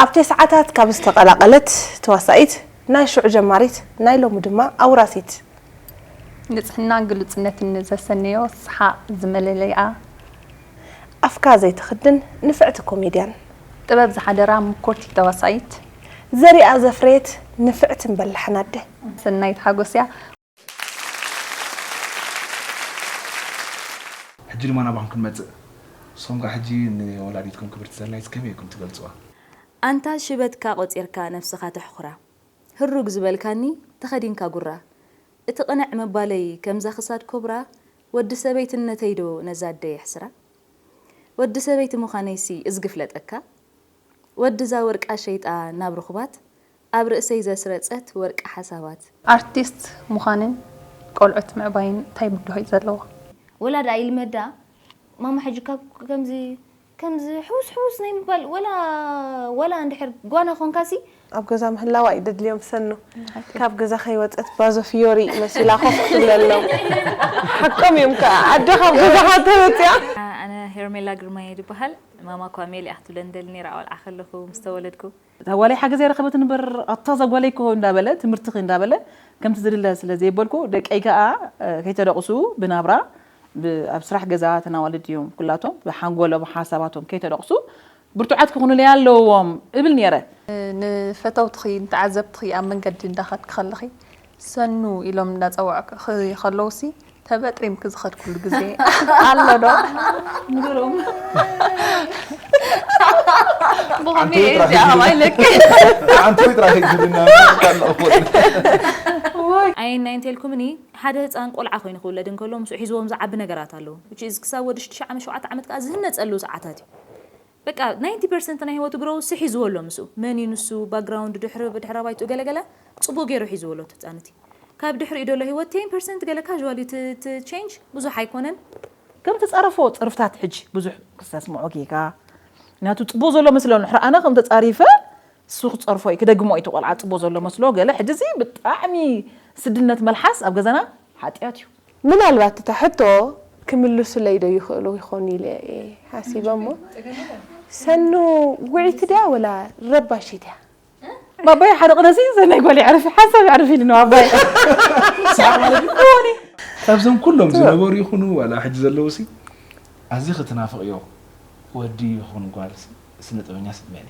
ኣብቲ ሰዓታት ካብ ዝተቐላቐለት ተዋሳኢት ናይ ሽዑ ጀማሪት ናይ ሎሚ ድማ ኣውራሲት። ንጽህናን ግሉጽነትን ዘሰነዮ ሰሓቕ ዝመለለይኣ። ኣፍካ ዘይትኽድን ንፍዕቲ ኮሜድያን። ጥበብ ዝሓደራ ምኮርቲ ተዋሳኢት። ዘሪኣ ዘፍረየት ንፍዕትን በላሕን ኣደ። ሰናይት ሓጎስያ። ሕጂ ድማ ናባኹም ክንመጽእ። ንስኹም ከኣ ሕጂ ንወላዲትኩም ክብርቲ ሰናይት ከመይ ኢኹም ትገልጽዋ? ኣንታ ሽበትካ ቆጺርካ ነብስኻ ተሕኹራ። ህሩግ ዝበልካኒ ተኸዲንካ ጉራ። እቲ ቅንዕ ምባለይ ከምዛ ክሳድ ኮብራ፣ ወዲ ሰበይትነተይዶ ነዛ ኣደ የሕስራ? ወዲ ሰበይቲ ምዃነይሲ እዝጊ ፍለጠካ። ወድዛ ወርቃ ሸይጣ ናብ ርኹባት፣ ኣብ ርእሰይ ዘስረጸት ወርቂ ሓሳባት። ኣርቲስት ምዃንን ቆልዑት ምዕባይን እንታይ ብድሆ እዩ ዘለዎ? ወላ ደኣ ይልመዳ ማማ ሕጂ ካብ ከምዚ ከምዚ ሕውስ ሕውስ ናይ ምባል ወላ ወላ እንድሕር ጓና ኮንካሲ ኣብ ገዛ ምህላዋ እዩ ደድልዮም ሰኑ። ካብ ገዛ ከይወፀት ባዞ ፊዮሪ መሲላ ኮፍ ክትብለሎም። ሓቆም እዮም ከዓ ኣደ ካብ ገዛ ተወፅያ። ኣነ ሄርሜላ ግርማየ ዝበሃል። ማማ እኳ ሜሊ እያ ክትብለኒ ደሊ ነይራ ቆልዓ ከለኹ ምስ ተወለድኩ። እታ ጓለይ ሓገዝ ኣይረኸበትን እምበር ኣታ እዛ ጓለይ እኮ እንዳበለ ትምህርትኺ እንዳበለ ከምቲ ዝድለ ስለ ዘይበልኩ ደቀይ ከዓ ከይተደቕሱ ብናብራ ኣብ ስራሕ ገዛ ተናዋልድ እዮም ኩላቶም ብሓንጎሎም ሓሳባቶም ከይተደቕሱ ብርቱዓት ክኹኑለይ ኣለዎም እብል ነይረ። ንፈተውትኺ ንተዓዘብትኺ ኣብ መንገዲ እንዳኸድኪ ከለኺ ሰኑ ኢሎም እንዳፀዋዕኩ ከለውሲ ተበጥሪምኪ ዝኸድኩሉ ግዜ ኣሎ ዶ? ንገሮም። ሓንቲ ወይ ጥራሕ እዚኣ ኢልኪ። ሓንቲ ወይ ጥራሕ ኢልኪ ዝብልና ኣለኹ። ኣየናይ እንተልኩምኒ ሓደ ህፃን ቆልዓ ኮይኑ ክውለድ እንከሎ ምስኡ ሒዝዎም ዝዓቢ ነገራት ኣለዉ። Which is ክሳብ ወዲ ሽዱሽተ ዓመት ሸውዓተ ዓመት ከዓ ዝህነፀሉ ሰዓታት እዩ። በቃ ናይንቲ ፐርሰንት ናይ ህይወቱ ግሮውስ ሒዝዎ ኣሎ ምስኡ። መን እዩ ንሱ፣ ባክግራውንድ ድሕሪ ብድሕረ ባይትኡ ገለገለ ፅቡቅ ገይሩ ሒዝዎ ኣሎ እቲ ህፃን እቲ። ካብ ድሕሪኡ ደሎ ህይወት ቴን ፐርሰንት ገለ ካዥዋል እዩ እቲ ቼንጅ ብዙሕ ኣይኮነን። ከም ተጻረፎ ጽርፍታት ሕጂ ብዙሕ ክሰስምዖ ጌጋ ናቱ ጽቡቅ ዘሎ መስሎ ንሕር ኣነ ከም ተጻሪፈ እሱ ክጸርፎ እዩ ክደግሞ እዩ ቆልዓ ጽቡቅ ዘሎ መስሎ ገለ ሕጂ እዚ ብጣዕሚ ስድነት መልሓስ ኣብ ገዛና ሓጢኣት እዩ። ምናልባት እታ ሕቶ ክምልሱለይ ዶ ይኽእሉ ይኾኑ ኢለ እየ ሓሲበ እሞ ሰኑ ውዒቲ ድያ ወላ ረባሺት እያ? ባባይ ሓደ ቅነሲ ሰናይ ጓል የዕርፊ ሓሳብ የዕርፊ ኢሉ ነው ኣባይ። ሰሓቕ ማለት እዩ። ካብዞም ኩሎም ዝነበሩ ይኹኑ ዋላ ሕጂ ዘለዉ ሲ ኣዝኺ ትናፍቕዮ ወዲ ይኹን ጓል ስነ ጥበበኛ ስመኒ።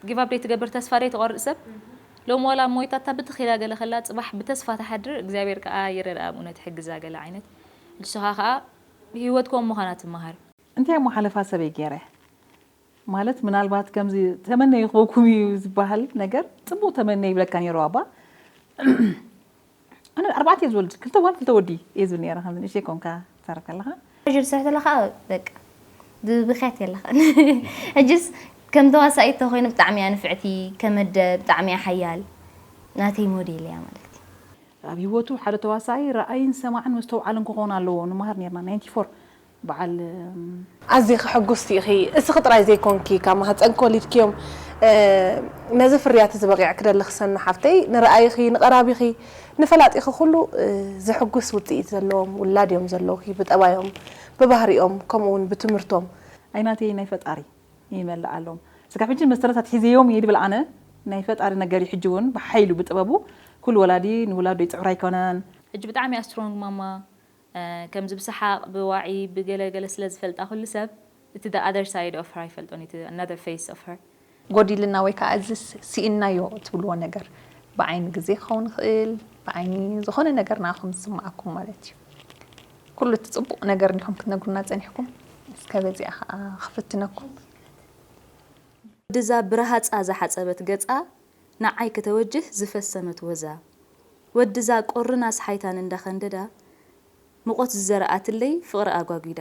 ጊቭ ኣፕ ደይ ትገብር ተስፋ ደይ ትቆርጥ ሰብ ሎም ዋላ ሞይታ እታ ብትኽ ኢላ ገለ ከላ ጽባሕ ብተስፋ ትሓድር እግዚኣብሔር ከኣ ይረድኣ ብእውነት ይሕግዛ ገለ ዓይነት ንስኻ ከኣ ብህይወት ከምኡ ምዃና ትመሃር። እንታይ እሞ ሓለፋ ሰበይ ገይረ ማለት ምናልባት ከምዚ ተመነዩ ክበኩም እዩ ዝበሃል ነገር ጽቡቕ ተመነ ይብለካ ነይሩ ኣባ ኣነ ኣርባዕተ እየ ዝወልድ ክልተ ጓል ክልተ ወዲ እየ ዝብል ነይረ ከምዚ ንእሽተይ ኮንካ ትዛረብ ከለኻ ሕጂ ዝስሕት ኣለኻ በቃ ብብኽያት የለኻን ሕጅስ ከም ተዋሳኢት ተኮይነ ብጣዕሚ እያ ንፍዕቲ ከመደ ብጣዕሚ እያ ሓያል ናተይ ሞዴል እያ ማለት እዩ ኣብ ህይወቱ ሓደ ተዋሳኢ ረኣይን ሰማዕን መስተውዓልን ክኾን ኣለዎ ንመሃር ነርና ናይንቲ ፎር በዓል ኣዚኺ ሕጉስቲ ኢኺ እስኺ ጥራይ ዘይኮንኪ ካብ ማህፀንኪ ወሊድክዮም ነዚ ፍርያት እዚ በቒዕኪ ደለኺ ሰኑ ሓፍተይ ንረኣይኺ ንቐራቢኺ ንፈላጢኺ ኩሉ ዘሕጉስ ውፅኢት ዘለዎም ውላድ እዮም ዘለውኺ ብጠባዮም ብባህሪኦም ከምኡ እውን ብትምህርቶም። ኣይ ናተይ ናይ ፈጣሪ ይመልኣሎም ስጋብ ሕጂ መስተረታት ሒዘዮም እየ ድብል ኣነ ናይ ፈጣሪ ነገር እዩ ሕጂ እውን ብሓይሉ ብጥበቡ ኩሉ ወላዲ ንውላዱ ይፅዕር ኣይኮነን። ሕጂ ብጣዕሚ እያ ስትሮንግ ማማ ከምዚ ብሰሓቕ ብዋዒ ብገለ ገለ ስለ ዝፈልጣ ኩሉ ሰብ እቲ the other side of her ኣይፈልጦን እቲ another face of her። ጎዲልና ወይ ከዓ እዚ ስኢንናዮ ትብልዎ ነገር ብዓይኒ ግዜ ክኸውን ይኽእል ብዓይኒ ዝኾነ ነገር ንዓኹም ዝስምዓኩም ማለት እዩ። ኩሉ እቲ ፅቡቕ ነገር እንዲኹም ክትነግሩና ፀኒሕኩም እስከ በዚኣ ከዓ ክፍትነኩም። ወድዛ ብረሃፃ ዝሓፀበት ገፃ ንዓይ ከተወጅህ ዝፈሰመት ወዛ ወድዛ ቁርን ኣስሓይታን እንዳኸንደዳ ሙቐት ዝዘረኣትለይ ፍቕሪ ኣጓጒዳ።